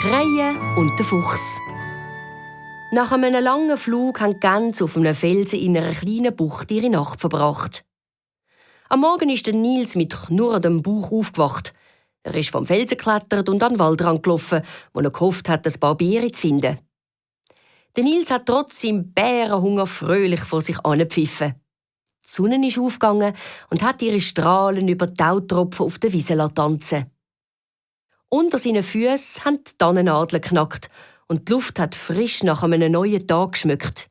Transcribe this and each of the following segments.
Krähe und der Fuchs. Nach einem langen Flug haben die Gänse auf einem Felsen in einer kleinen Bucht ihre Nacht verbracht. Am Morgen ist Nils mit knurrendem Bauch aufgewacht. Er ist vom Felsen geklettert und an den Waldrand gelaufen, wo er gehofft hat, ein paar Beeren zu finden. Der Nils hat trotz seinem Bärenhunger fröhlich vor sich angepfiffen. Die Sonne ist aufgegangen und hat ihre Strahlen über die Tautropfen auf der Wiese tanzen. Unter seinen Füßen haben die Tannennadeln geknackt und die Luft hat frisch nach einem neuen Tag geschmückt.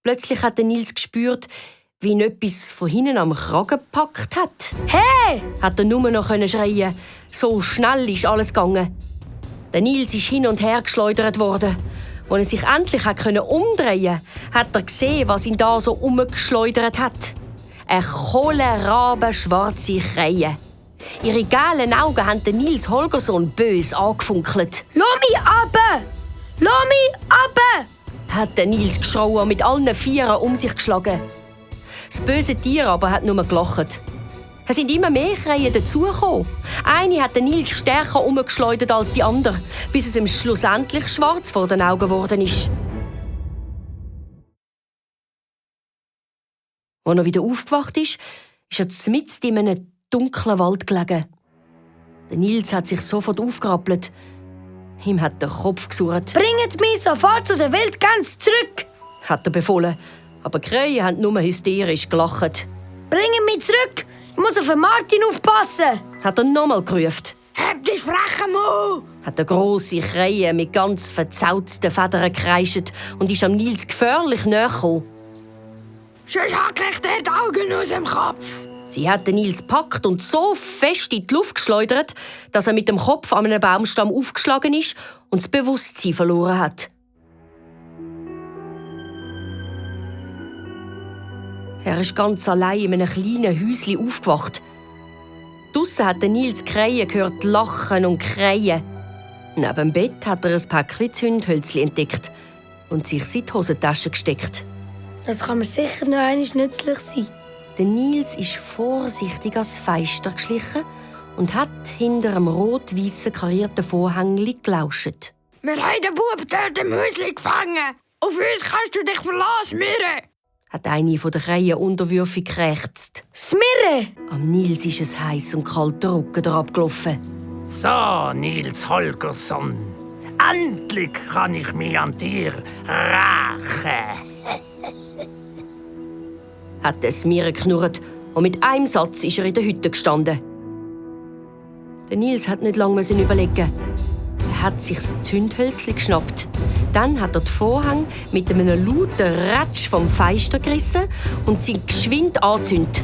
Plötzlich hat Nils gespürt, wie ihn etwas von hinten am Kragen gepackt hat. «Hey!» hat er nur noch schreien. So schnell ist alles gegangen. Der Nils ist hin und her geschleudert worden. Als er sich endlich umdrehen konnte, hat er gesehen, was ihn da so umgeschleudert hat. Eine kohlrabenschwarze Krähe. Ihre gelben Augen haben den Nils Holgersson bös angefunkelt. «Lass mich runter! Lass mich runter!» hat der Nils geschrauen und mit allen Vieren um sich geschlagen. Das böse Tier aber hat nur gelacht. Es sind immer mehr Krähen dazugekommen. Eine hat den Nils stärker umgeschleudert als die andere, bis es ihm schlussendlich schwarz vor den Augen geworden ist. Als er wieder aufgewacht ist, ist er mitten in einem dunklen Wald gelegen. Der Nils hat sich sofort aufgerappelt. Ihm hat der Kopf gesurrt. «Bringt mich sofort zu der Wildgans zurück!» hat er befohlen. Aber die Krähen haben nur hysterisch gelacht. «Bringt mich zurück! Ich muss auf den Martin aufpassen!» hat er nochmal gerufen. «Hab dich freche Mu!» hat der grosse Krähe mit ganz verzauzten Federn gekreischt und ist am Nils gefährlich näher gekommen. «Sonst hack ich dir die Augen aus dem Kopf!» Sie hat den Nils gepackt und so fest in die Luft geschleudert, dass er mit dem Kopf an einem Baumstamm aufgeschlagen ist und das Bewusstsein verloren hat. Er ist ganz allein in einem kleinen Häuschen aufgewacht. Draussen hat Nils Krähen gehört lachen und krähen. Neben dem Bett hat er ein Päckchen Zündhölzchen entdeckt und sich in die Hosentasche gesteckt. Das kann mir sicher noch einmal nützlich sein. Der Nils ist vorsichtig ans Fenster geschlichen und hat hinter einem rot-weißen karierten Vorhang gelauscht. «Wir haben den Bub dort im Häuschen gefangen. Auf uns kannst du dich verlassen, Mirre!» hat eine von den Krähen unterwürfig gekrächzt. «Smirre!» Am Nils ist es heiß und kalt der Rücken abgelaufen. So, Nils Holgersson. Endlich kann ich mich an dir rächen. hat der Smirre geknurrt und mit einem Satz ist er in der Hütte gestanden. Der Nils hat nicht lange überlegen. Er hat sich das Zündhölzchen geschnappt. Dann hat er den Vorhang mit einem lauten Ratsch vom Fenster gerissen und sie geschwind angezündet.